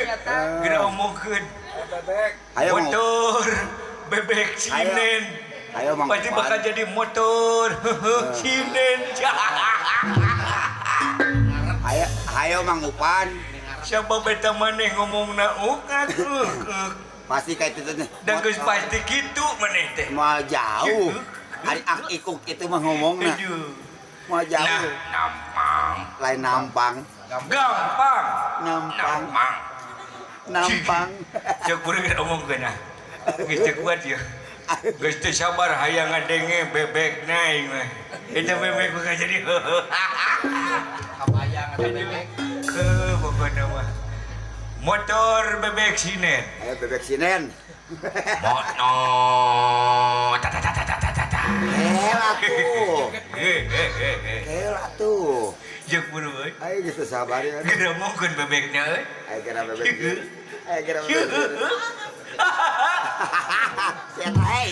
Geura omongkeun. Bebek. Ayo Mang. Motor bebek sinden. Ayo Mang. Pasti bakal jadi motor sinden. Ayo ayo Mang Upan. Siapa beta maneh ngomongna ukak uk. Pasti kayak itu nih. Dan geus pasti kitu maneh teh. Moal jauh. Ari ak ikuk itu mah ngomongna. Aduh. Moal Nah, jauh. nampang. Lain nampang. Gampang. Nampang. Nampang. Nampang. Cek kuring omongkeun ah. Geus teu kuat ya. Geus teu sabar hayang ngadenge bebek naik mah. Eta bebek bakal jadi Kabayang eta bebek. Heuh, pokona mah. Motor bebek sinen. Ayo bebek sinen. Mono ta ta ta ta ta ta ta. Kela tuh. Hehehe. Kela tuh. Jeung buru euy. Ayo geus teu sabar ya. Geura mongkeun bebekna euy. Ayo kira bebek. Ayo kira bebek. Siapa hey?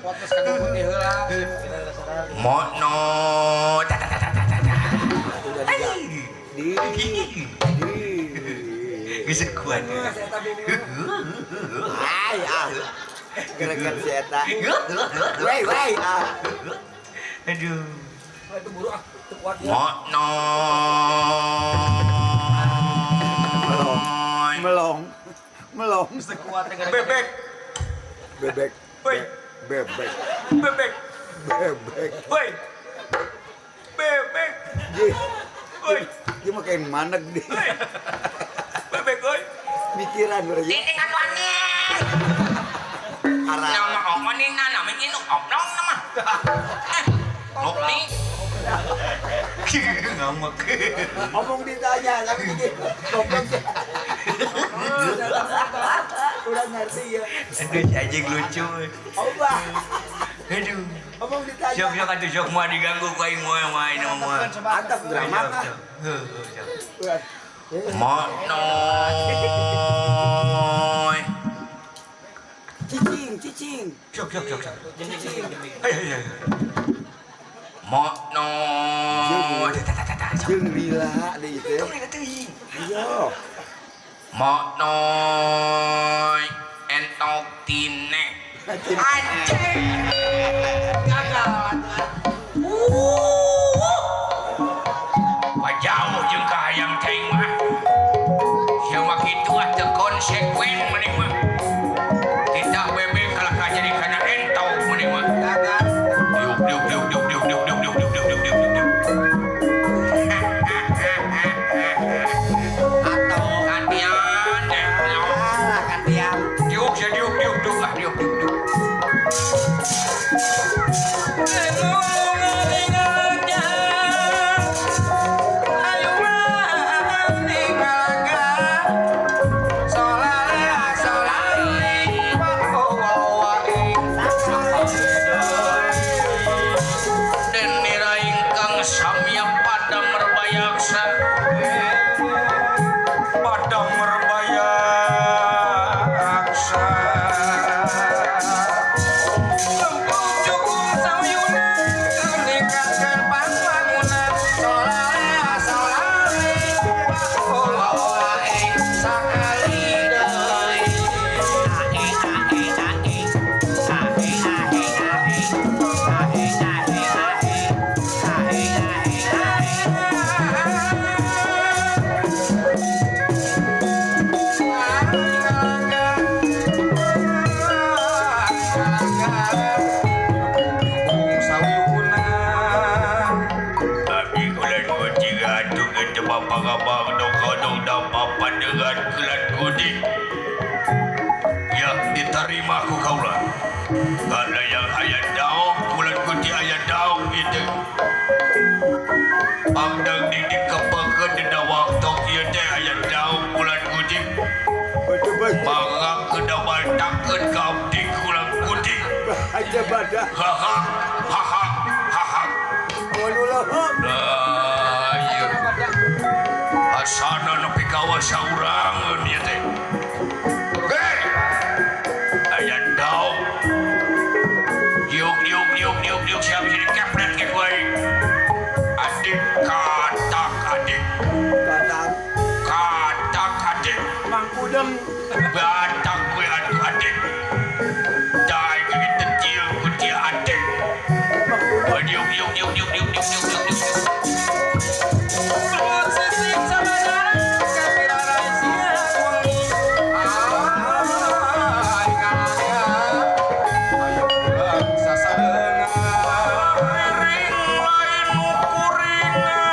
Fokus ka putih heula. Mono ta ta ta ta ta ta. Udah di di Geus kuat. Ay, ah. Greget si eta. Wey, wey, ah. Aduh. Itu buru ah, teu kuat ya. Mono. Melong. Melong. Melong. Teu kuat teh. Bebek, Bebek. Woi. Bebek. Bebek, Bebek. woi. Bebek, Dia, woi. dia mah kayak maneg dia. Woi. Bebek, woi. Mikiran berarti. Titik atuannya. Arah. Nama ok ni na mình ini ok nong nama. Ok ni. Ngamek. Ngomong ditanya, tapi dia goblok sih. Udah ngerti ya. Aduh, si anjing lucu. Obah. Aduh. Ngomong ditanya. Sok sok atuh sok moal diganggu ku aing moal moal aing moal. Antap drama ah. Heuh, sok. Udah. Monoy. Cicing, cicing. Sok sok sok sok. Cicing. Ayo ayo. Monoy. Ta ta ta ta. Sok. Jeung lila deui teh. Tong lila teuing. Ayo. Monoy entok tine. Anjing. Gagal. Jauh jeung kahayang teh mah. Sia mah kitu ah teu konsekuen maneh mah. Titah bebek kalah ka jadi kana entok maneh mah. Gagal. Diuk diuk diuk diuk diuk diuk diuk diuk diuk diuk diuk diuk diuk. Atau Katian teh. alah kan tiang. Diuk sia diuk diuk diuk ah diuk diuk diuk. Padang merbayaksa. Abi kulan kucing atuh ke bapak abang dong kodong dapat dengan kulan kucing. Ya diterima ku kaula. Karena yang ayat daung kulan kucing ayat daung itu. Pangdang di dikepakeun dina waktu ieu teh ayat daung kulan kucing. Betul betul. Mangga kedawantakeun ka abdi kulan kucing. Aja badak. Haha haha haha. Waduh loh. Nah, ieu. Asana nepi ka saurangeun ieu teh. Hei! Aya daung. Diuk diuk diuk diuk diuk siap jadi kepret ke ku aing. Adik katak adik. Katak. Katak adik. Mang Udeng. Batang gue atuh adik. Dai geuning teu ku tia adik. Diuk diuk diuk diuk diuk diuk diuk diuk diuk. Piring lain ukuringan.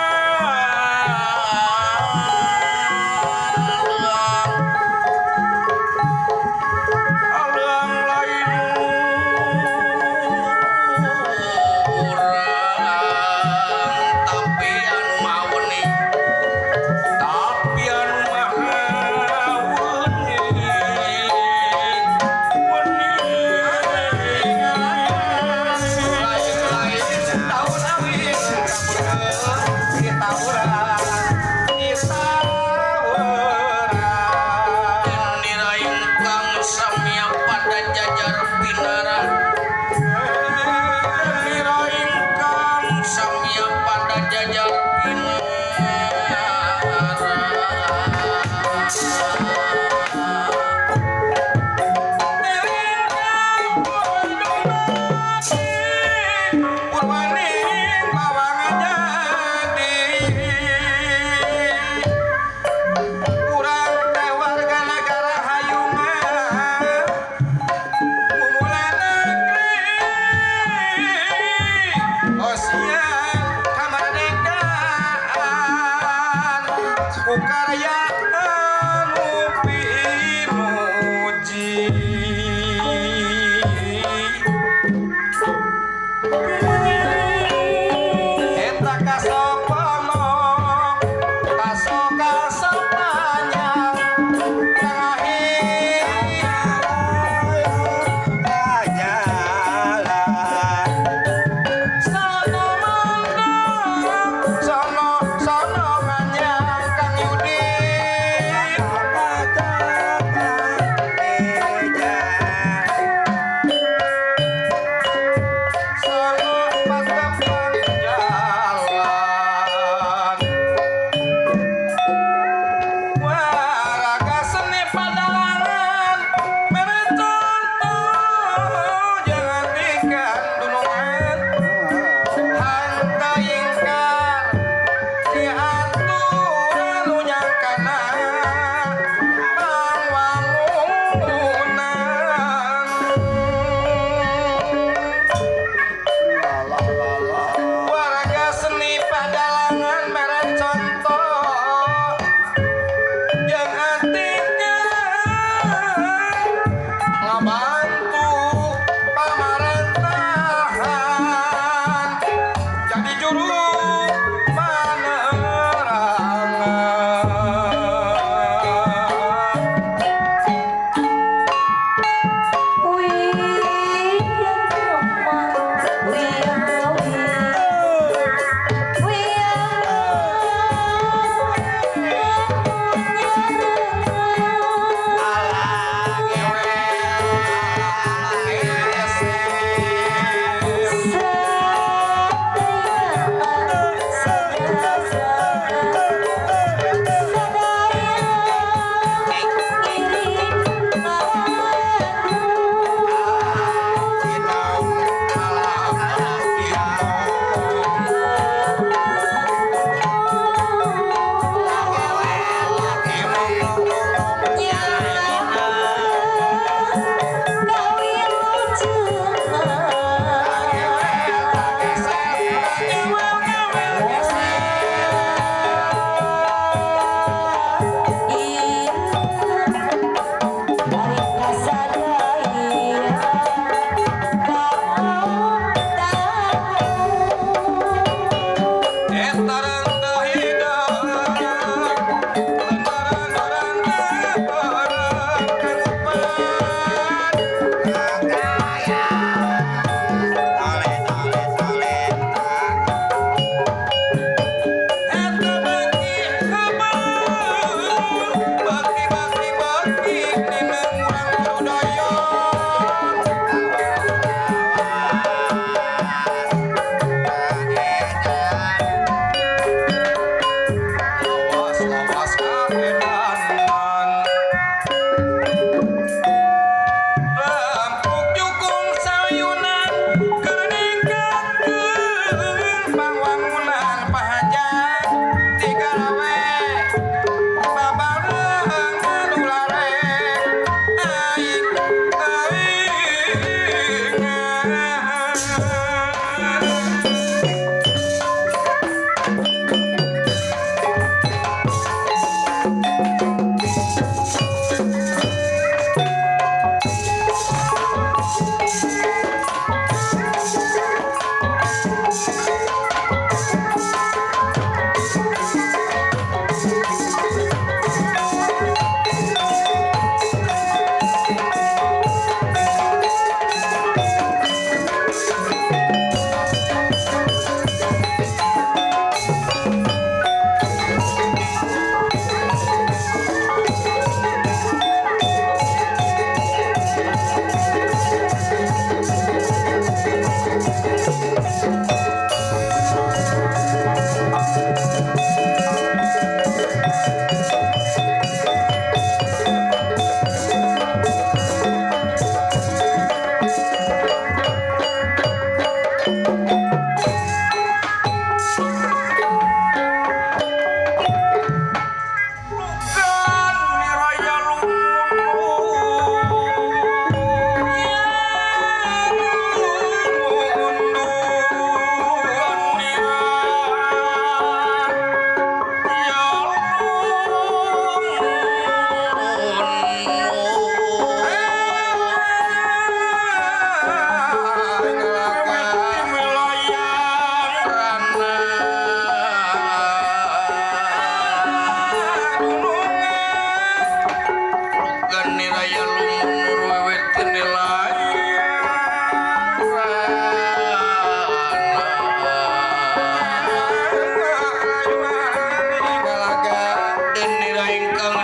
Aya lumunur wewe nilai.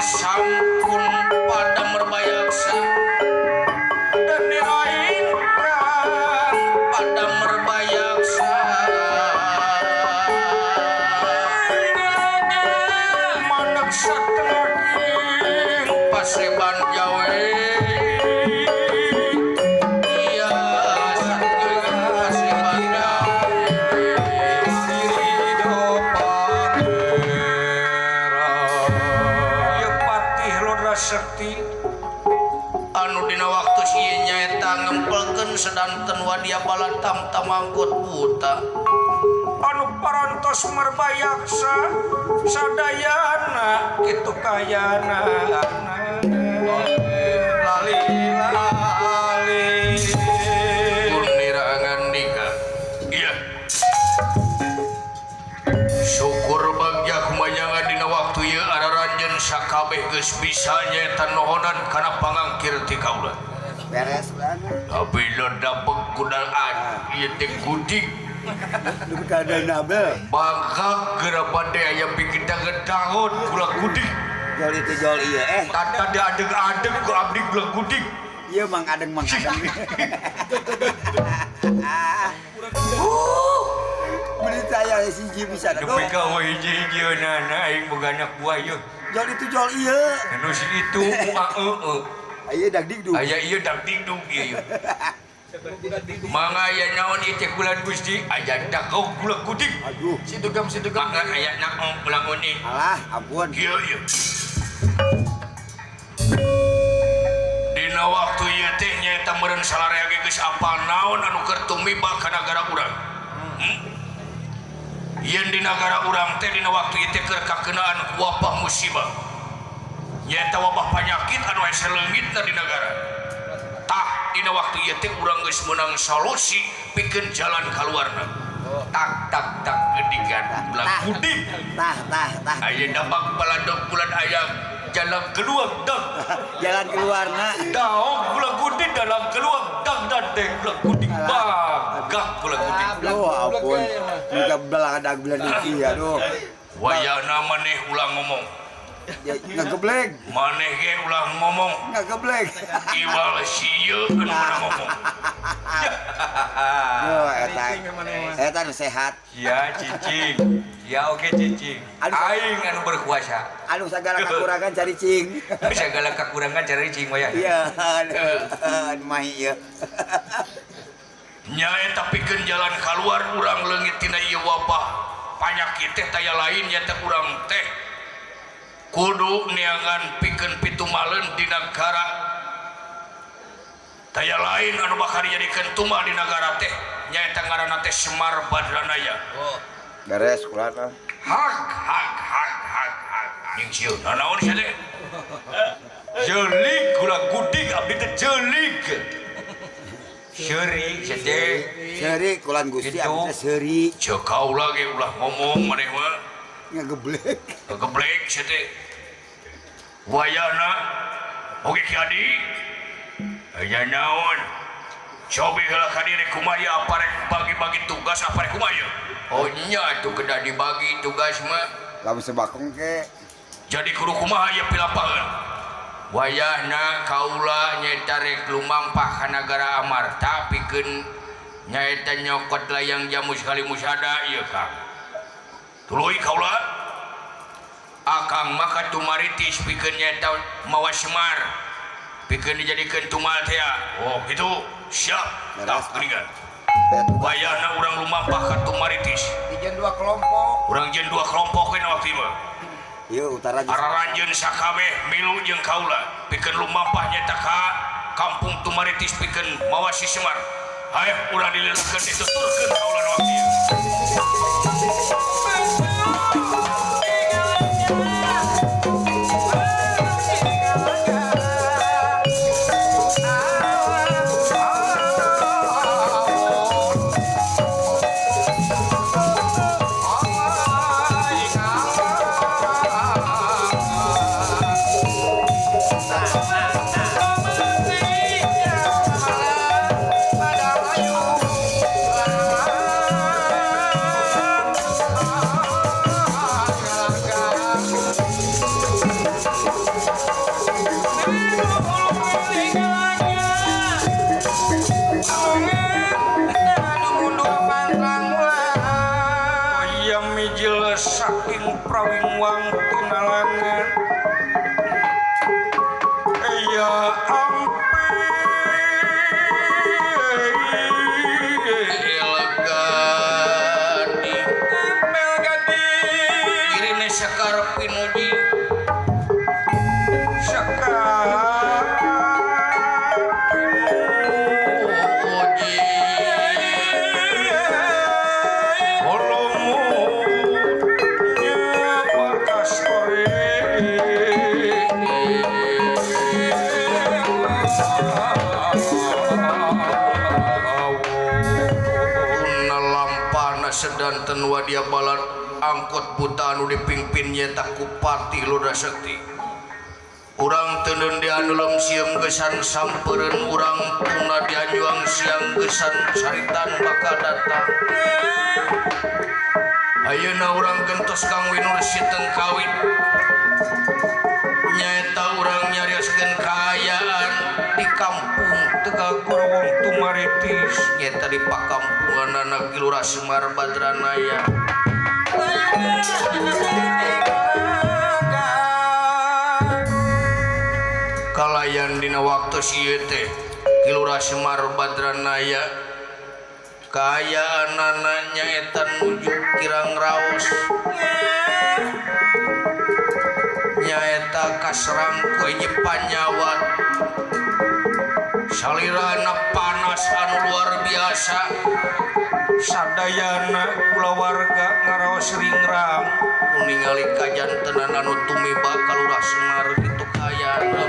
Sampun pada merbayaksa dan niraingkan pada merbayaksa manak satenaking paseban jawe iya satenaking paseban jawe Sekti anu dina waktu ieu nyaeta ngempelkeun sedanten wadia balatam tamangkut buta anu parantos merbayaksa sadayana kitu kayana lali lali nira ngandika iya syukur bagja kumaha dina waktu ieu araranjeun sakabeh geus bisa nyaeta nohonan kana pangangkir ti kaula. Beres banget. Tapi ledak kudal ieu teh gudik. Dupi ka nabel. Bangka geura bade aya bikin dagedangon gula gudik. Jol itu jol ieu eh. Tata diadeg-adeg ku abdi gula gudik. Ieu mang adeng mang adeng. Beli saya siji bisa Dupi ka we hiji-hijieunana aing boga anak buah ieu. Jol itu jol ieu. Anu si itu mua eueuh. Aya dagdikduk. Aya ieu dagdikduk ieu. Mangga aya naon ieu teh kulan Gusti? Aya dagok gula gudik. Aduh. Sidugam sidugam. Mangga aya naon ulang uning. Alah, ampun. Ieu ieu. Dina waktu ieu teh nyaeta meureun salarea ge geus apal naon anu keur tumiba ka nagara urang. Yen di nagara urang teh dina waktu ieu teh keur kakeunaan ku wabah musibah. Nyaeta wabah panyakit anu hese leungitna di nagara. Tah dina waktu ieu teh urang geus meunang solusi pikeun jalan kaluarna. Tak tak tak geuningan ulah gudik. Tah tah tah. Aya dabak baladog bulan aya jalan keluar dang. Jalan keluarna. Daong ulah gudik dalam keluar dang dan teh ulah gudik. Bagah ulah gudik. Aduh, ampun. Muka beladag beladiki aduh. Wayahna maneh ulah ngomong. Ya ngageblek. Maneh ge ulah ngomong. Ngageblek. Iwal sieun anu mana ngomong. Yo eta. Eta nu sehat. Ya cicing. Ya oke cicing. Aing anu berkuasa. Anu sagala kakurangan cari cing. Sagala kakurangan cari cing wayah. Iya, anu mah ieu. Nyaeta pikeun jalan kaluar urang leungit tina ieu wabah panyakit teh taya lain nyaeta urang teh kudu neangan pikeun pitumaleun di nagara taya lain anu bakal dijadikeun tumal di nagara teh nyaeta ngaranna teh Semar Badranaya. Oh. Beres kulana. Hak hak hak hak hak. Ning sieun naon sia teh? Jeulik gula gudik abdi teh jeulik. Seuri sia teh. Seuri kulan Gusti abdi teh seuri. Ceuk kaula ge ulah ngomong maneh mah. Ngageblek. Ngageblek sia teh. Wayahna oge Ki Adi. Aya naon? Cobi heula ka diri kumaha apa rek bagi-bagi tugas apa rek kumaha? Oh nya atuh kedah dibagi tugas mah. Lamun sebakong ke. Jadi kudu kumaha ieu pilapangan? Wayahna kaula nyaeta rek lumampah ka nagara Amarta pikeun nyaeta nyokot layang jamu sekali musada ieu Kang. Tuluy kaula akang maka tumaritis pikeun nyaeta mawa Semar. Pikeun dijadikeun tumal teh. Oh gitu. Siap. Tah geuningan. Wayahna urang lumampah ka tumaritis. Dijieun dua kelompok. Urang jieun dua kelompok we waktu ieu mah. Ieu utara jeung araranjeun sakabeh milu jeung kaula pikeun lumampah nyaeta ka kampung Tumaritis pikeun mawa si Semar. Hayo urang dileukeun dituturkeun kaula nu waktu ieu. Ah. Saking prawingwang tinalangan ya ampir elgadi melgadi irine sekar pinuji sekar pinuji sedanten wadia balat angkot buta anu dipimpin nyata kupati Lodra Sekti urang tenun di anulem sieum gesan sampereun urang tuna dianjuang siang gesan saritan bakal datang ayeuna urang gentos Kang Winur Siteng kawin nyaeta urang nyarioskeun kaayaan di kampung Tegal Gorowong Tumaritis nyaeta di pakampunganana Ki Lurah Semar Badranaya. Kalayan dina waktu ieu teh Ki Lurah Semar Badranaya kaayaanana nyaeta nuju kirang raos nyaeta kaserang ku hiji panyawat salirana panas anu luar biasa sadayana kulawarga ngaraos ringrang ningali kajantenan anu tumiba ka Lurah Semar kitu kaayaan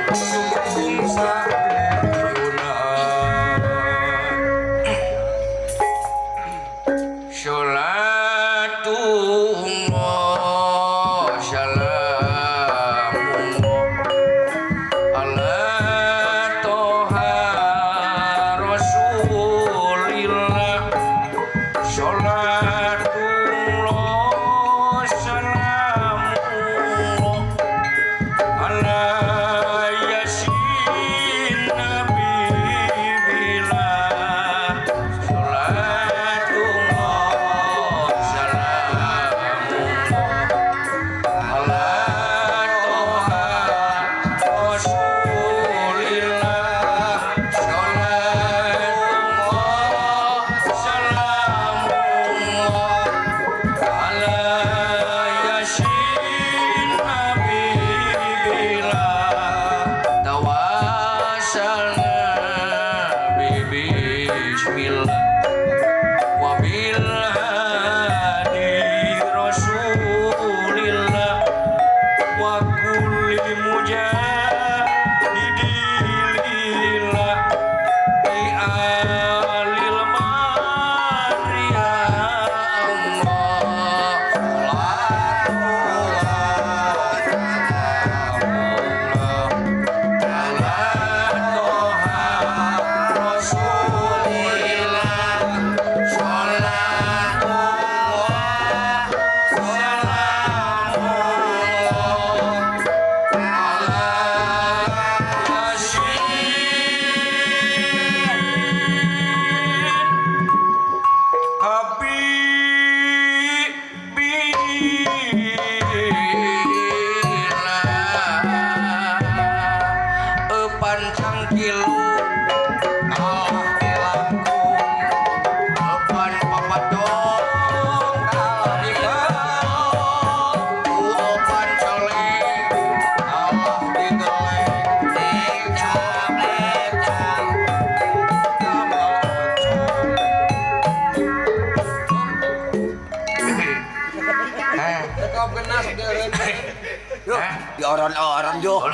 Di orang-orang jo.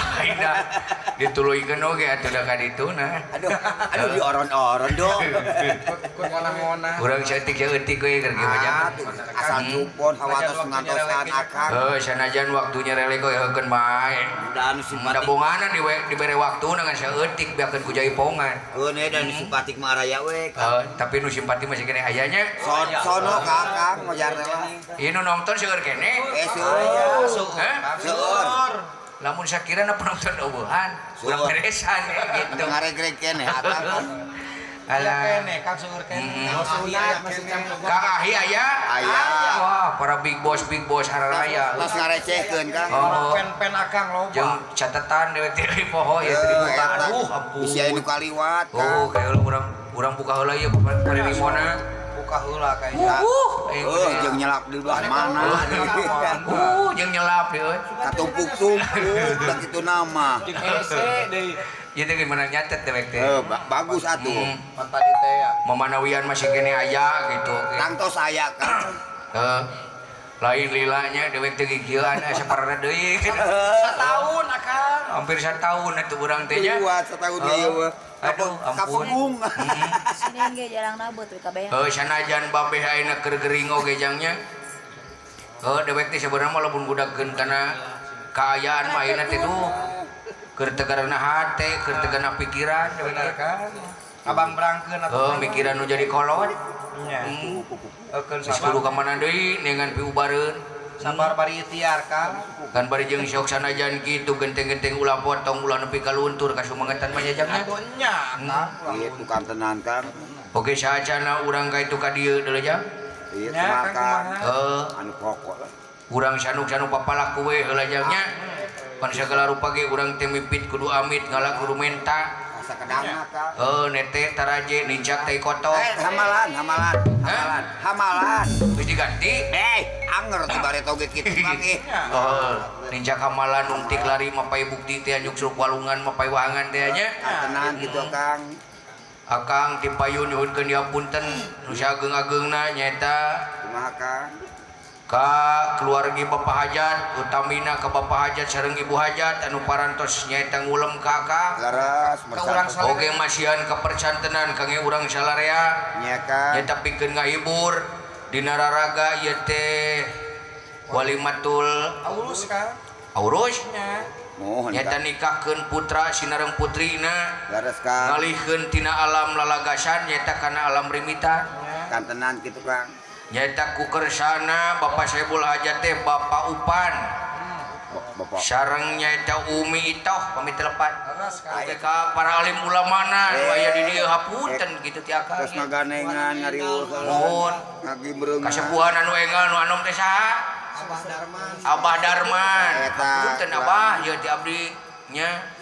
Dituluykeun oge atuh da ka dituna. Aduh, aduh di orang-orang do. Urang saeutik-saeutik we keur kieu. Asal cupon hawatos ngantosan akang. Heuh, sanajan waktunya relek we heukeun bae. Da anu simpatik. Da bonganan dibere waktuna ngan saeutik biakeun ku jaipongan. Heuh, da nu simpatik mah araya we. Heuh, tapi nu simpati masih keneh aya nya. Sono ka akang mojar teh. Ieu nu nonton seueur keneh. Eh seueur. Hah? Seueur. Lamun sakirana penonton eueuhan, urang beresan ya gitu. Ngaregreg keneh akang. Alah. Kene Kang seueur kene. Sunat masih Kang Ahi aya? Aya. Wah, para big boss hararaya. Tos ngarecehkeun Kang. Oh. Pen-pen akang loba. Jeung catatan dewek teh poho ya teh dibuka. Aduh, ampun. Bisi aya nu kaliwat Kang. Oh, kayak urang buka heula ieu parimona. Buka heula kayaknya. Oh, jeung nyelap di belah mana. Jeung nyelap deui euy. Katumpuk-tumpuk da kitu nama. Jeung hese deui. Ieu teh gimana nyatet dewek teh. Bagus atuh. Pan tadi teh ya. Mamanawian masih kene aya gitu. Tangtos aya Kang. Lain lilanya dewek teh gigieuan asa parana deui. Setahun akang. Hampir setahun atuh urang teh nya. Liwat setahun ge ieu mah. Aduh, ampun. Kapegung. Sinin ge jarang nabut we kabeh. Heuh, sanajan babeh ayeuna keur gering oge jangnya. Heuh, dewek teh sebenarnya mah lamun budakeun kana kaayaan mah ayeuna teh duh. Keur tegarana hate, keur tegarana pikiran dewek Bener teh. kan? Abang berangkeun atuh. Heuh, mikiran nu jadi kolot. Nya. Eukeun Geus kudu sabar. ka mana deui neangan piubareun. Sabar bari ikhtiar Kang. Kan bari jeung sok sanajan kitu genteng-genteng ulah potong ulah nepi ka luntur kasumangetan mah jajangnya. Atuh nya Kang. Ieu tukang tenan Kang. Oke saacana urang ka itu ka dieu deuleu jang. Ieu Nya, Kang, kumaha kumaha? Heuh, anu pokok lah. urang sanuk-sanuk papalaku we heula jangnya. Pan sagala rupa ge urang teh mipit kudu amit ngala kudu menta. Asa kedangna Kang. Heuh, nete taraje nincak tai kotok. Hamalan, hamalan, hamalan, hamalan. Geus diganti. Anger ti bareto ge kitu Kang ih. Heuh, nincak hamalan nungtik lari mapai bukti teh nyuksruk walungan mapai wahangan teh nya. Tenan kitu Kang. Akang ti payun nyuhunkeun dihapunten nu saageng-ageungna nyaeta Kumaha Kang? ka keluargi Bapak Hajat, utamina ka Bapak Hajat sareng Ibu Hajat anu parantos nyaeta ngulem ka akang. Leres Ka urang mersan. Oge masihan kapercantenan kangge urang salarea Nya Kang. nyaeta pikeun ngahibur dina raraga ieu teh walimatul Aulus Kang. aurus Nya. Mohon nyaeta Kang. nikahkeun putra sinareng putrina Leres Kang. ngalihkeun tina alam lalagasan nyaeta kana alam rimitan Kan tenan kitu Kang. nyaeta ku kersana Bapak Saibul Hajat teh Bapak Upan Bapak. sareng nyaeta Umi Itoh pamit telepan. Leres Kang. Oke ka para alim ulamana nu aya di dieu hapunten kitu ti akang. Terus ngaganengan ngariul Mohon. ngagimreungan. Kasepuhan anu enggal nu anom teh saha? Abah Darman. Abah Darman. Eta. Hapunten Abah ieu ti abdi nya.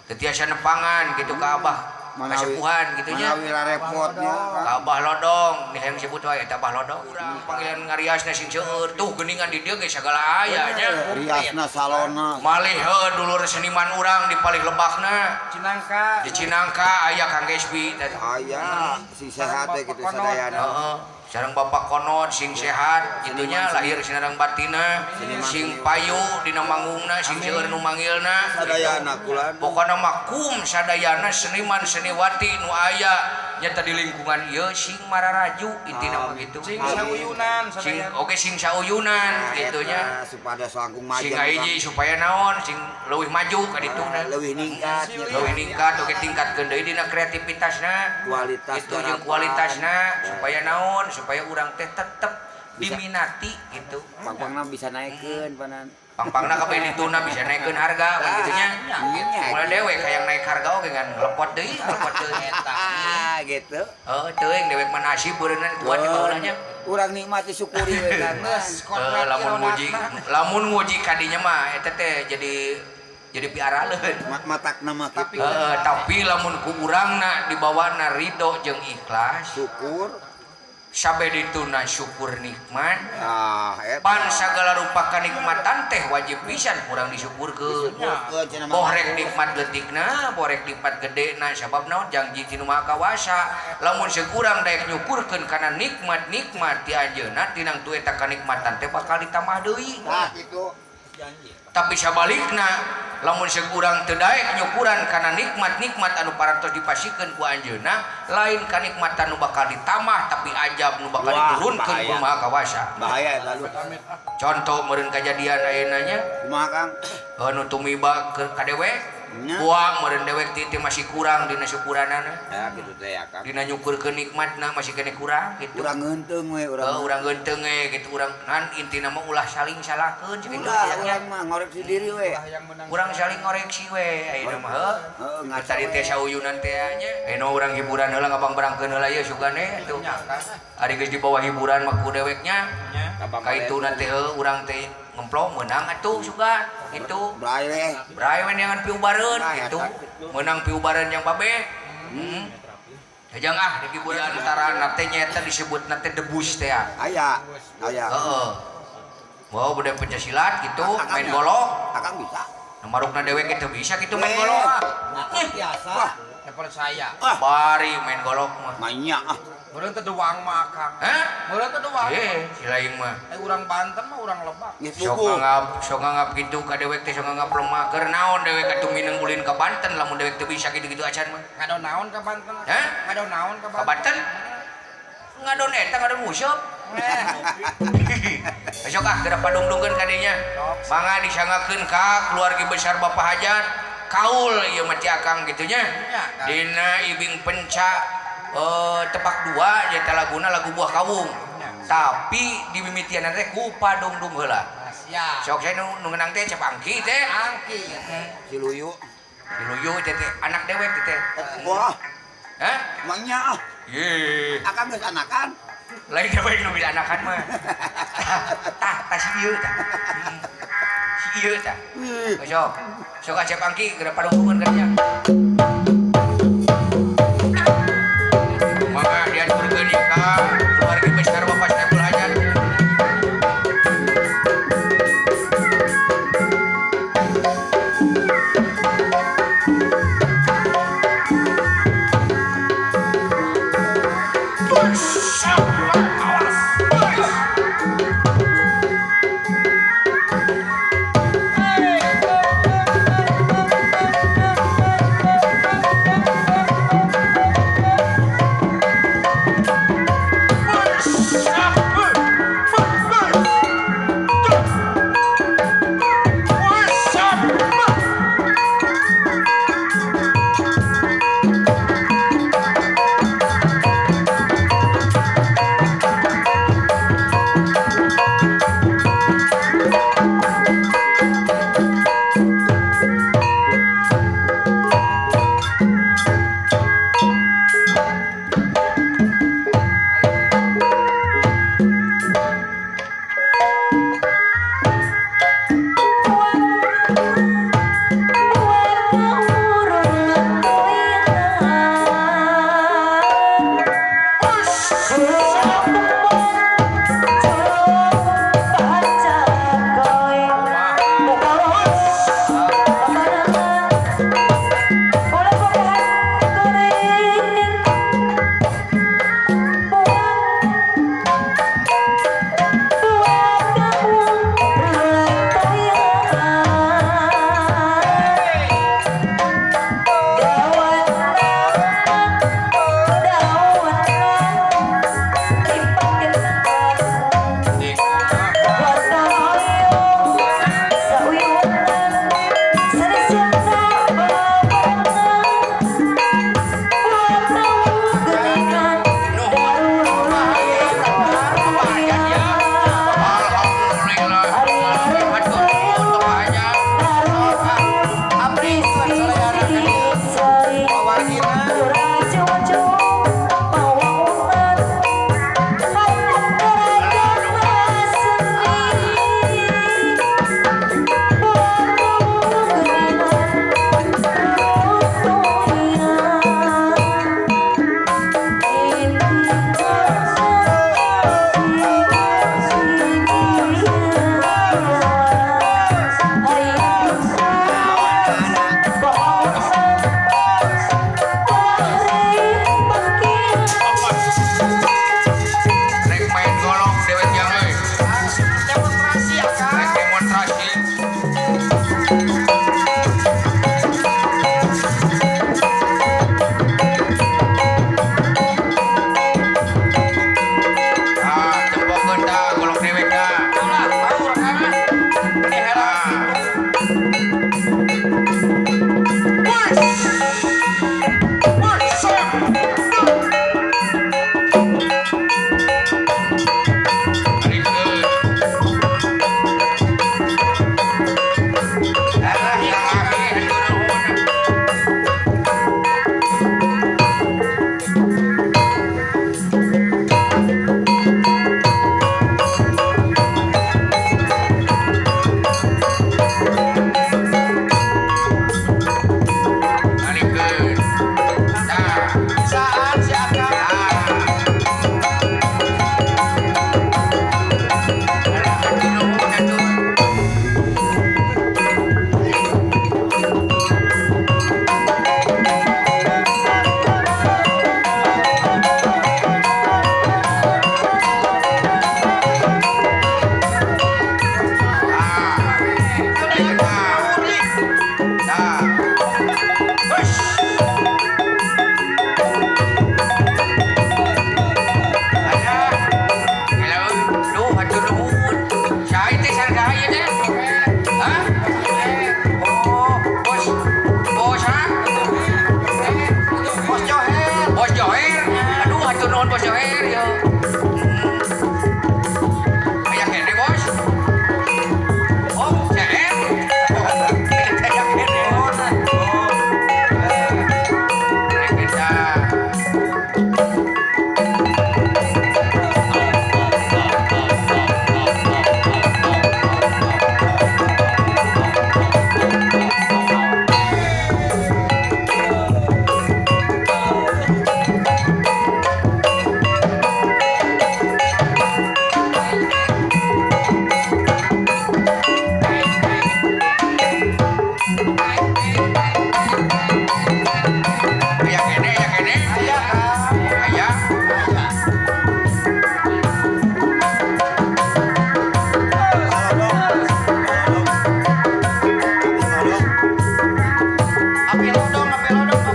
Teu tiasa nepangan kitu ka Abah. Kasepuhan kitu nya. Manawi repotnya Kang. Ka Abah Lodong, nih yang sebut wae eta Abah Lodong. Urang panggilan ngariasna sing seueur tuh geuningan di dieu ge sagala aya nya. Riasna salona. Malih heuh dulur seniman urang di palih lebakna. Cinangka. Di Cinangka aya Kang Gesbi teh. Aya sing sehat teh kitu sadayana. Heeh. Sareng Bapak Konot sing sehat gitunya lahir sinareng batina sing payu dina manggungna sing seueur nu manggilna Sadayana kulan. Pokona mah kum sadayana seniman seniwati nu aya nyata di lingkungan ieu sing mararaju intina mah gitu. Sing sauyunan Sing sadayana. oge sing sauyunan gitu nya. Supados langkung maju. Sing hiji supaya naon sing leuwih maju ka dituna. Leuwih ningkat nya. Leuwih ningkat oge tingkatkeun deui dina kreativitasna. Kualitas itu jeung garapan. kualitasna supaya naon supaya urang teh tetep diminati gitu. Pangpangna bisa naikeun panan. Pangpangna kabeh dituna bisa naikeun harga kan gitu nya. Nya. Mulai dewek hayang naik harga oge ngan lepot deui, lepot deui. Ah gitu. Heuh, teuing dewek mah nasib beureunan kuat di baheula nya. Urang nikmati syukuri we Kang. Geus Heuh, lamun nguji kadinya mah eta teh jadi piaraleun. Matakna mah kitu. Heeh, tapi lamun ku urangna dibawana ridho jeung ikhlas, Syukur. sabe dituna syukur nikmat. Ah, eta. Pan sagala rupa kanikmatan teh wajib pisan kurang disyukurkeun. Syukurkeun cenah mah. Bohrek nikmat leutikna, bohrek nikmat gedena sabab naon janji ti nu Maha Kawasa. Lamun sekurang daek nyukurkeun kana nikmat-nikmat ti anjeunna tinang tu eta kanikmatan teh bakal ditambah deui. Tah kitu. Tapi sabalikna lamun sekurang teu daek nyukuran kana nikmat-nikmat anu parantos dipasikeun ku anjeunna lain kanikmatan nu bakal ditambah tapi ajab nu bakal diturunkeun ku Maha Kawasa. Bahaya eta lu. Contoh meureun kajadian ayeuna nya Kumaha Kang? anu tumiba ke ka dewek Buang meureun dewek teh masih kurang dina syukuranana. Ya kitu teh ya Kang. Dina nyukurkeun nikmatna masih keneh kurang gitu. Urang ngeunteng we urang. Heuh, urang geunteng we gitu urang ngan intina mah ulah saling salahkeun cek Ulah urang mah ngoreksi diri we. Urang saling ngoreksi we ayeuna mah heuh. Heeh, ngaca Tadi teh sauyunan teh nya. Ayeuna urang hiburan heula ngabangbarangkeun heula ieu sugane atuh. Ari geus di bawah hiburan mah ku deweknya. Ka ituna teh heuh urang teh ngemplong meunang atuh sugan gitu. Bray we. Bray we neangan piubareun gitu. Meunang piubareun yang babeh. Heeh. Jajang ah di hiburan antara teh nyaeta disebutna teh debus teh. Aya. Aya. Heeh. Mau budaya pencaksilat gitu, main golok. Akang bisa. Nu marukna dewek teu bisa gitu main golok ah. Biasa. Wah. Teu percaya. Ah. Bari main golok mah. Mainnya ah. Meureun teu doang mah akang. Hah? Meureun teu doang. Eh, si lain mah. Eh urang Banten mah urang Lebak. Geus Sok buku. nganggap gitu ka dewek teh sok nganggap lemah. Keur naon dewek atuh mineng ulin ka Banten lamun dewek teu bisa gitu-gitu acan mah. Ngadon naon ka Banten? Hah? Ngadon naon ka Ka Banten? Ngadon eta ngadon useup. Besok ah geura padungdungkeun ka dinya. Mangga disangakeun ka keluarga besar Bapak Hajat. Kaul ieu mah ti akang kitu nya. Dina ibing penca tepak dua nyata laguna lagu buah kawung. Tapi di mimitian teh ku padungdung heula. Siap. Sok saya nu ngenang teh Cep Angki teh. Angki. Si Luyu. Si Luyu teh teh anak dewek teh. Wah. Hah? Mangnya ah. Ye. Akang geus anakan. Lain dewek nu bisa anakan mah. Tah, tah si ieu tah. Si ieu tah. Sok. Sok Cep Angki geura padungdungeun ka dinya. Mangga diaturkeun ka keluarga besar Bapak Saiful Hajat.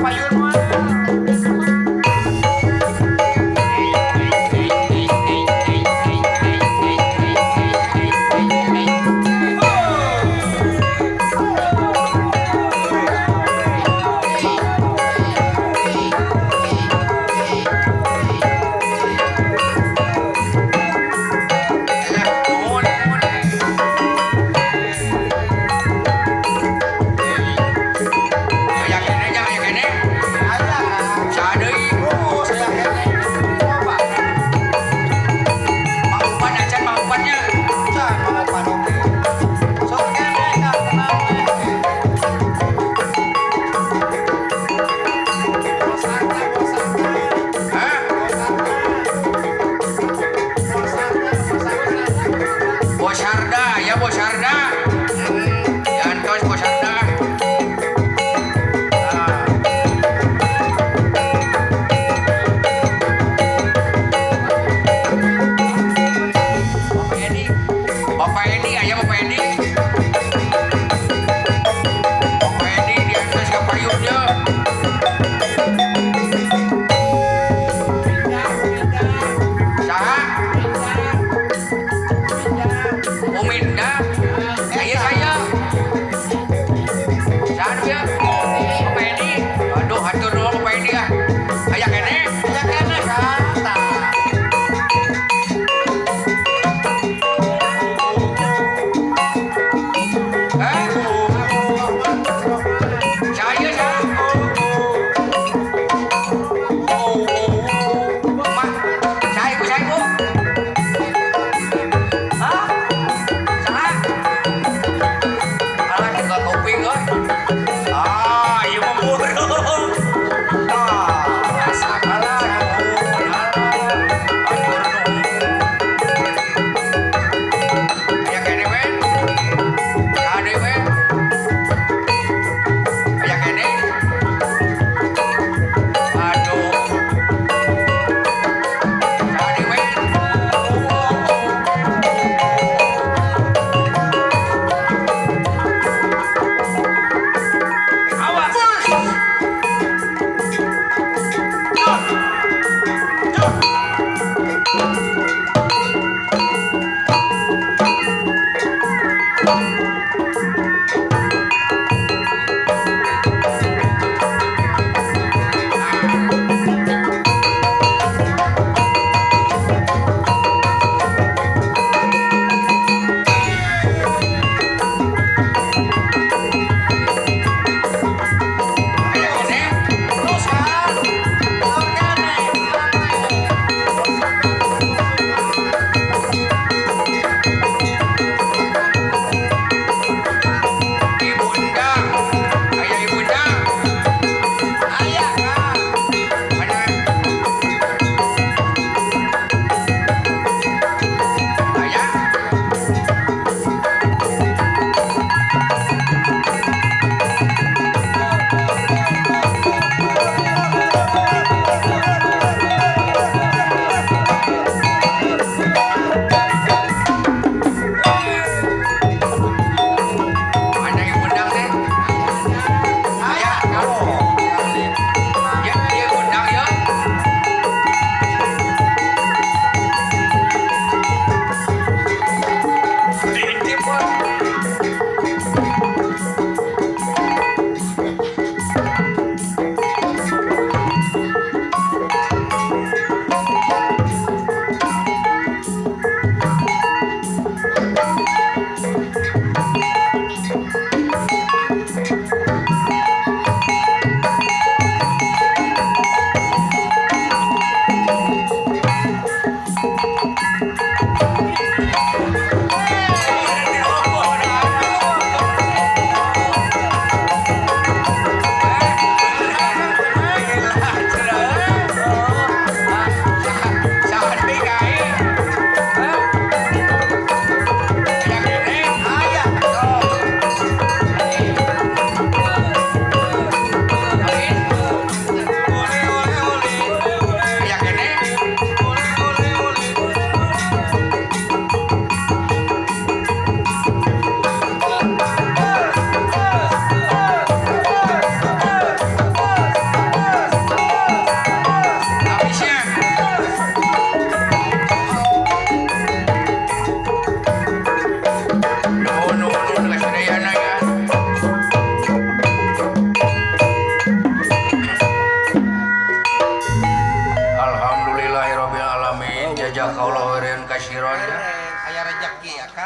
Kapayun moal. Nuhun, nuhun. Aya kene, aya kene.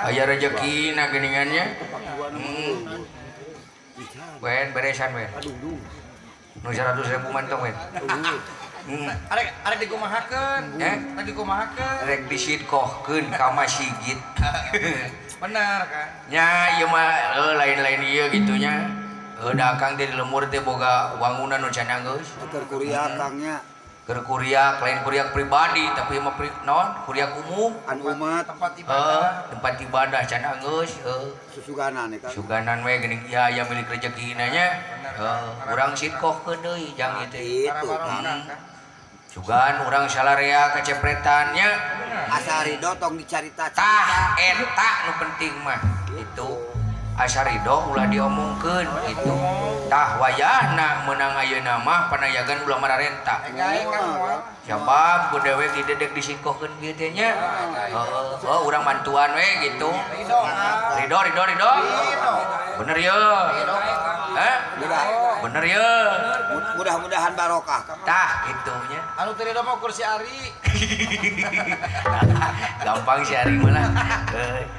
Aya rejekina geuningannya. Wen beresan wen. Nu 100.000 mantong wen. Arek arek dikumahakeun. Eh? Arek dikumahakeun. Rek disidkohkeun ka masigit. Bener kan? Nya ieu mah lain-lain ieu gitu nya. Da Akang teh di lembur teh boga wangunan nu can geus. Keur kuriak Kangnya. Keur kuriak, lain kuriak pribadi tapi mah naon? Kuriak umum. Anu umat Tempat ibadah. Tempat ibadah can geus heuh. Susuganan ya Kang. Suganan we geuning ieu aya milik rejekina nya. Urang sidkohkeun deui jang ieu teh. Itu Kang. Sugan urang salarea kacepretan nya. Asa ridho tong dicarita-carita. Tah eta nu penting mah itu. Asa ridho ulah diomongkeun gitu. Tah wayahna meunang ayeuna mah panayagan ulah mararenta. Sabab ku dewek didedek disikohkeun kieu teh nya. Heeh, urang bantuan we gitu. Ridho ridho ridho. Bener ye. Hah? Bener ye. Mudah-mudahan barokah. Tah kitu nya. Anu teu ridho mah kursi Ari. Gampang si Ari mah lah.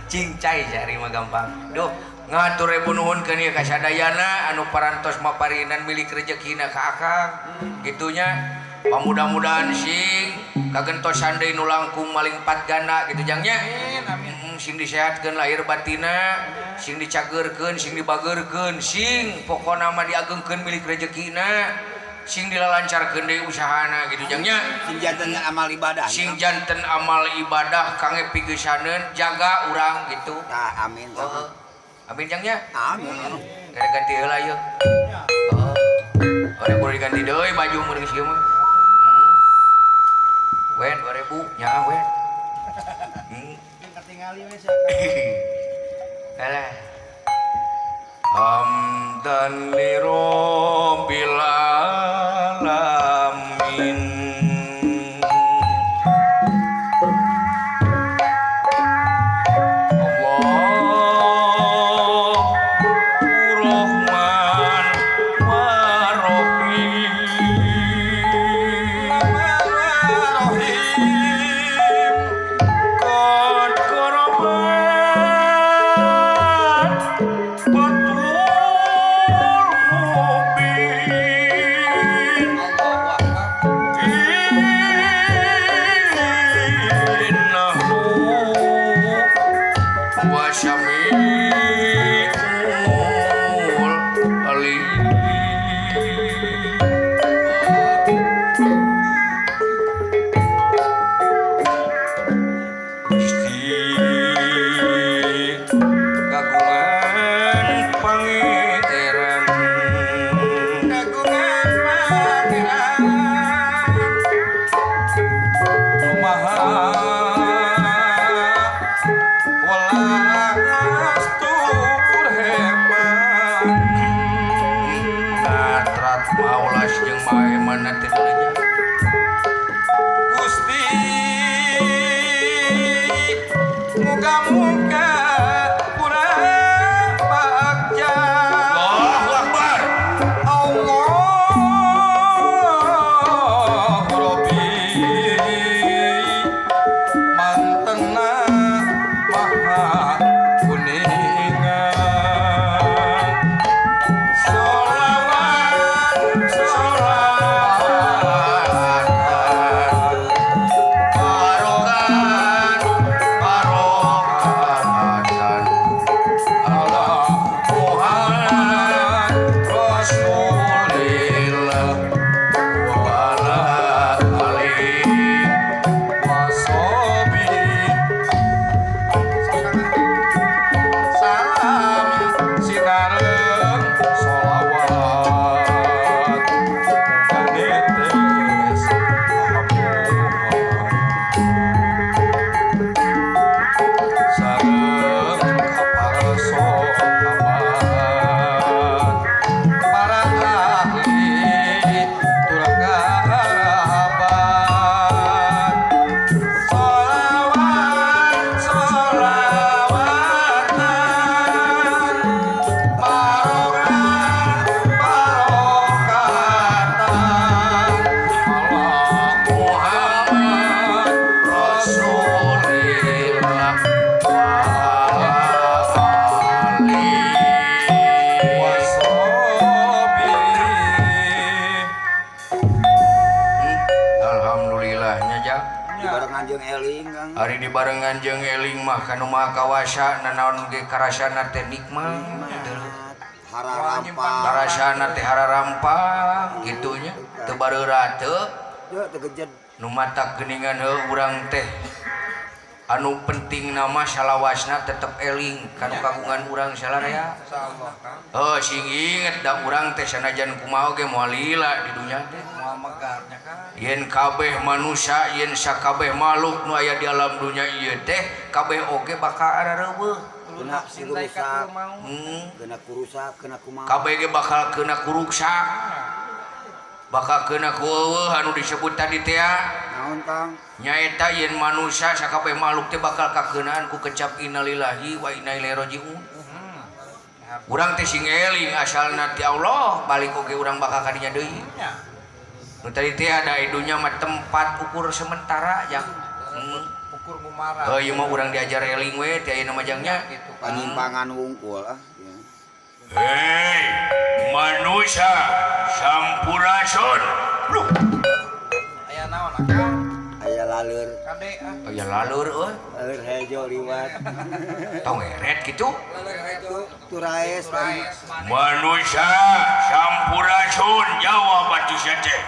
Cincai si Ari mah gampang. Duh, ngatur ribu nuhun keun ieu ka sadayana anu parantos maparinan milik rejekina ka Akang. Gitunya. Mudah-mudahan sing kagentosan deui nu langkung maling pat ganda gitu jangnya. Amin amin. Sing disehatkeun lahir batina, sing dicageurkeun, sing dibageurkeun, sing pokona mah diagengkeun milik rejekina, sing dilalancarkeun deui usahana gitu jangnya. Sing janten amal ibadah. Sing janten amal ibadah kangge pigeusaneun jaga urang gitu. Tah amin. Amin jangnya. Amin. Gara ganti heula ieu. Heeh. Ore kudu diganti deui baju mun geus ieu mah. Wen 2000 nya wen. Ketingali we sia. Alah. Hamdan li rabbil alamin. Barokah, barokah. Dibarengan jeung eling Kang. Ari dibarengan jeung eling mah kanu maha kawasa nanaon ge karasana teh nikmat. Hararampang. Karasana teh hararampang kitu nya. Teu bareurat teu. Teu gejed. Nu matak geuningan heuh urang teh anu penting nama salawasna tetep eling kanu kagungan urang salarea. Insyaallah Kang. Heuh sing inget da urang teh sanajan kumaha ge moal lila di dunya teh. Moal megarnya Kang. Yen kabeh manusia, yen sakabeh makhluk nu aya di alam dunya ieu teh kabeh oge bakal arareuweuh. Kena kurusak. Kena kurusak, kena kumaha. Kabeh ge bakal kena kuruksak. Bakal kena ku eueuh anu disebut tadi teh. Naon Kang? Nyaeta yen manusia sakabeh makhluk teh bakal kakeunaan ku kecap innalillahi wa inna ilaihi rajiun. Urang teh sing eling asalna ti Allah, balik oge urang bakal ka dinya deui. Nu tadi teh ada dunya mah tempat ukur sementara jang. Ukur ngumara. Heuh ieu mah urang diajar eling we teh ayeuna mah jangnya. Panyimpangan wungkul ah. Hei manusia sampurasun. Duh. Aya naon Akang? Aya laleur. Kade ah. Aya laleur euy. Laleur hejo liwat. Tong eret kitu. Laleur hejo. Turaes. Manusia sampurasun jawab atuh sia teh.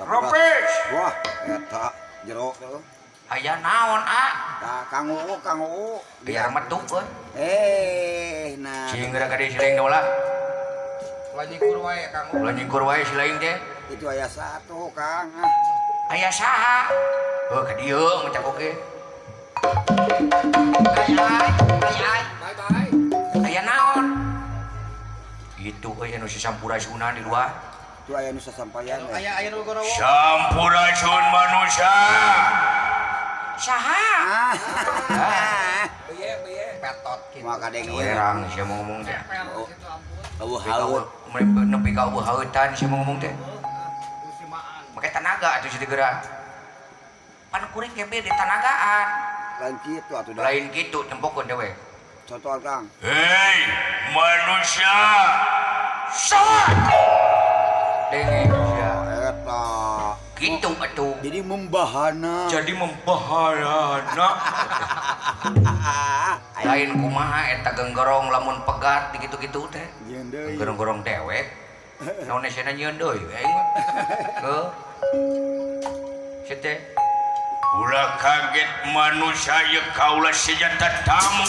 Ropes. Wah, eta jero tuh. Aya naon ah? Tah Kang Uu, Kang Uu. Biar metuk euy. Eh, nah. Sing geura ka dieu si laing ulah. Ulah nyingkur wae Kang Uu. Ulah nyingkur wae si laing teh. Itu aya satu Kang. Ah. Aya saha? Heuh ka dieu ngecak oge. Bye bye. Aya naon? Itu euy anu si sampurasunan di luar. Itu aya nu sasampayan. Aya aya nu gorowo. Sampurasun manusia. Saha? Ah. Beye beye petot kitu. Moal kadeng ieu. Werang sia mau ngomong teh. Eueuh haeut. Nepi ka eueuh hautan sia mau ngomong teh. Make tanaga atuh si geura. Pan kuring ge di tanagaan. Lain kitu atuh da. Lain kitu tempokeun dewe. Contoh Kang. Hei manusia. Saha? Denge sia. Eta. Gitu atuh. Jadi membahana. Jadi membahana. Lain kumaha eta genggerong lamun pegat di kitu-kitu teh. Nyieun deui. Genggerong dewek. Naon esena nyieun deui aing mah. Heuh. Sia teh. Ulah kaget manusia ye kaula senjata tamu.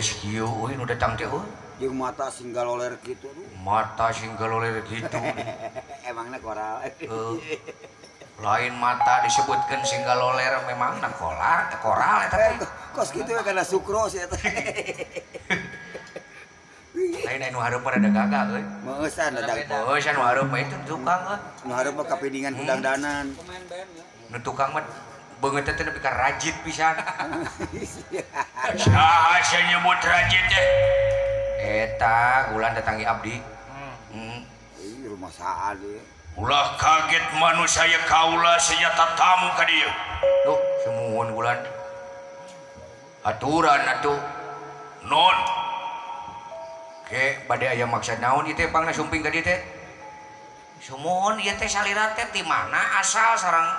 Kieu euy nu datang teh euy. Jeung mata sing galoler kitu. Mata sing galoler kitu. Emangna koral. Lain mata disebutkeun sing galoler memangna kolar, koral eta teh. Kos kitu we kana sukro sia teh. Lain anu hareup rada gagah euy. Meueusan rada. Meueusan nu hareup mah itu tukang euy. Nu hareup mah kapidingan kudangdanan. Pemain band ya. Nu tukang mah beungeut teh nepi ka rajit pisan. Saha sia nyebut rajit teh? Eta gulan datangi abdi. Ih rumah saha deui. Ulah kaget manusia ye kaula senjata tamu ka dieu. Duh, sumuhun gulan. Aturan atuh. Non. Ke bade aya maksud naon ieu teh pangna sumping ka dieu teh? Sumuhun ieu teh salira teh ti mana asal sareng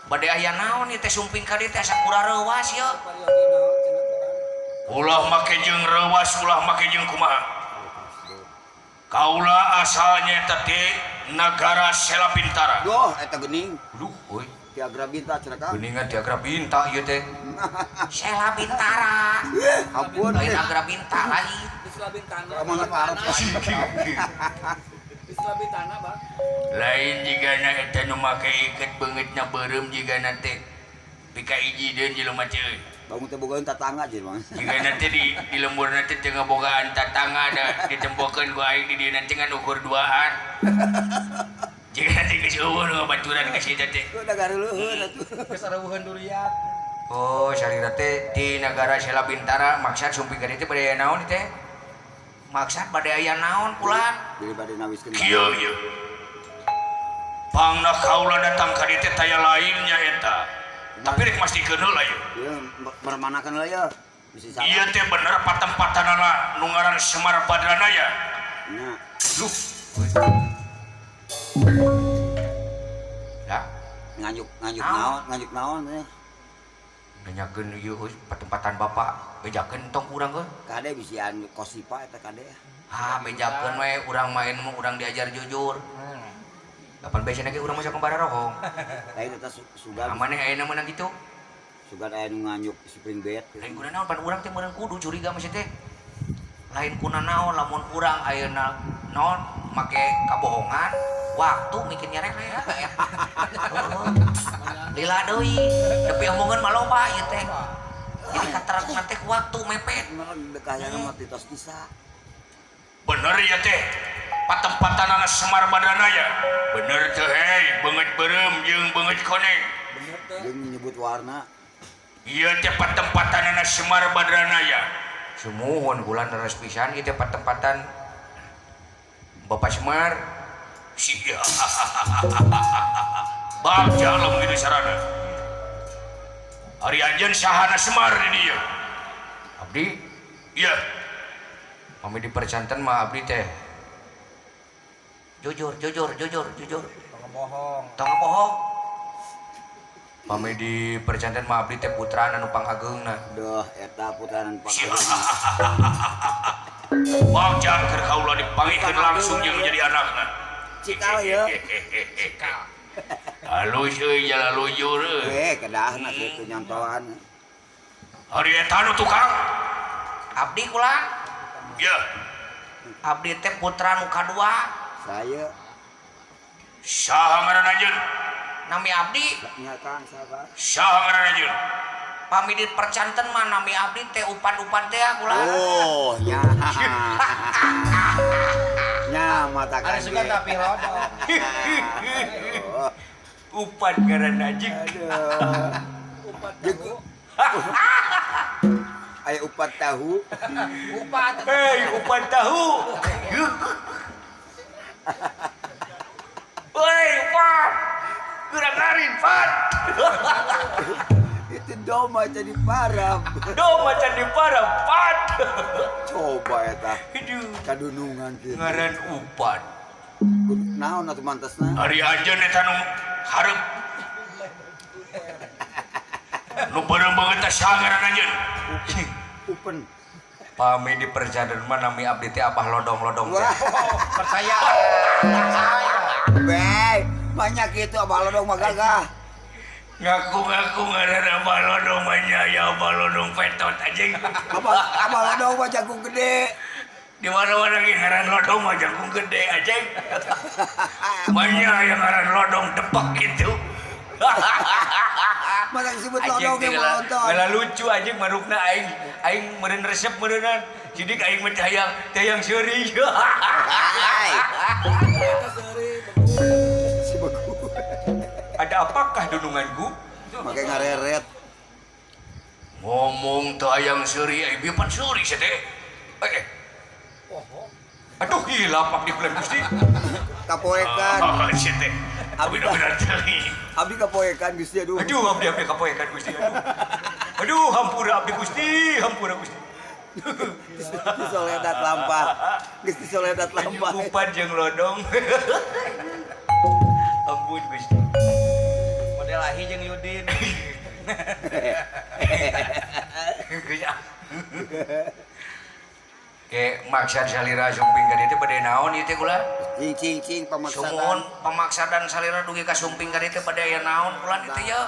bade aya naon ieu teh sumping ka dieu teh asa kurareuwas ieu. Ulah make jeung reuwas, ulah make jeung kumaha. Kaula asalnya eta ti nagara Sela Bintara. Duh, eta geuning. Duh, euy. Tiagra Binta cenah Kang. Geuningan Tiagra Binta ieu teh. Sela Bintara. Ampun. Lain Agra Binta lain. Mana parah. Lain jigana eta nu make iket beungeutna beureum jigana teh. Pika ijideun jelema teh euy. Bangun teh bogaeun tatangga jeung Bang. Jigana teh di lemburna teh teu ngabogaan tatangga da ditempokeun ku aing di dieu teh ngan ukur duaan. Jigana teh geus eueuh nu ngabaturan ka si eta teh. Udah gareuleun atuh. Geus areuweuheun durian. Oh, salira teh ti nagara Sela Bintara maksad sumping ka dieu teh bade aya naon teh? Maksad bade aya naon pulang? Bade bade nawiskeun. Kieu ieu. Pangna kaula datang ka dieu teh taya lainnya eta. Tapi rek mastikeun heula ieu. Ieu mermanakeun heula ieu. Bisi salah. Ieu teh bener patempatanana nu ngaran Semar Badranaya. Nya. Duh. Ya, Nganjuk nganjuk naon, nganjuk naon teh. Nanyakeun ieu euy patempatan bapak, bejakeun tong urang euy. Kade bisian kosipa eta kade. Ha, bejakeun we urang main mah urang diajar jujur. Lapan biasana ge urang mah sok rohong. Lain eta sugan. Maneh ayeuna meunang kitu. Sugan aya nu nganjuk spring bed. Lain kuna naon pan urang teh meureun kudu curiga mah teh. Lain kuna naon lamun urang ayeuna naon make kabohongan, waktu mikir nyereleh. Lila deui, depi omongan mah loba ieu teh. Jadi katerang teh waktu mepet. Dekahna mah titos isa. Bener ya teh. Patempatanana Semar Badranaya. Bener teh hei, beungeut beureum jeung beungeut koneng. Bener teh. Jeung nyebut warna. Ieu teh patempatanana Semar Badranaya. Sumuhun bulan leres pisan ieu teh patempatan Bapak Semar. Sia. Bagja lamun kitu sarana. Ari anjeun sahana Semar di dieu? Abdi, Iya. pami dipercanten mah abdi teh. Jujur, jujur, jujur, jujur. Tong bohong. Tong bohong. Pami dipercanten mah abdi teh putrana nu pangageungna. Duh, eta putrana nu pangageungna. Bagja keur kaula dipanggihkeun langsung jeung jadi anakna. Cikal ieu. Cikal. Halus euy jala lujur euy. Eh, kedahna kitu nyontohan. Ari eta nu tukang. Abdi kula. Ya. Abdi teh putra nu kadua. Saya. Saha ngaran anjeun? Nami abdi. Nya Kang saha? Saha ngaran anjeun? Pami dipercanten mah nami abdi teh upan-upan teh kula. Oh, nya. Nya mata Ada suka tapi lodong. Upan ngaran anjing. Aduh. Upat tahu. Aya upat tahu. Upat. Hei, upan tahu. Woi, upan. Kurang larin, Pan. Itu doma jadi parah. Doma jadi parah, Pan. Coba eta. Aduh. Kadunungan kieu. Ngaran upan. Naon atuh mantesna? Ari anjeun eta nu hareup. Nu beureum beungeut teh saha ngaran anjeun? Upen. Pami diperjanten mah nami abdi teh abah lodong-lodong teh. Wah, Percaya. Percaya. Bey, banyak itu abah lodong mah gagah. Ngaku-ngaku ngaran abah lodong mah nya ya abah lodong petot anjing. Abah lodong mah jagung gede. Di mana-mana ge ngaran lodong mah jangkung gede anjing. Banyak yang ngaran lodong depak gitu. Masa disebut lodong yang Anjing nonton. Malah lucu anjing marukna aing aing meureun resep meureunnan. Sidik aing mah teh hayang seuri. Hai. Eta seuri begu. Si begu. Ada apakah dununganku? Make ngareret. Ngomong teh hayang seuri aing bieu pan seuri sia teh. Eh. Oh. Aduh hilap abdi bulan Gusti. Kapoekan. Oh, sia teh. Abdi bener teh. Abdi kapoekan Gusti aduh. Aduh abdi abdi kapoekan Gusti aduh. Aduh hampura abdi Gusti, hampura Gusti. Disoledat lampah. Geus disoledat lampah. Upan jeung lodong. Ampun Gusti. Model Ahi jeung Yudin. Geus ah. Ke maksad salira sumping ka dieu teh bade naon ieu teh kula? Cing cing cing Sumuhun pamaksadan. pamaksadan salira dugi ka sumping ka dieu teh bade aya naon kula dieu teh ya.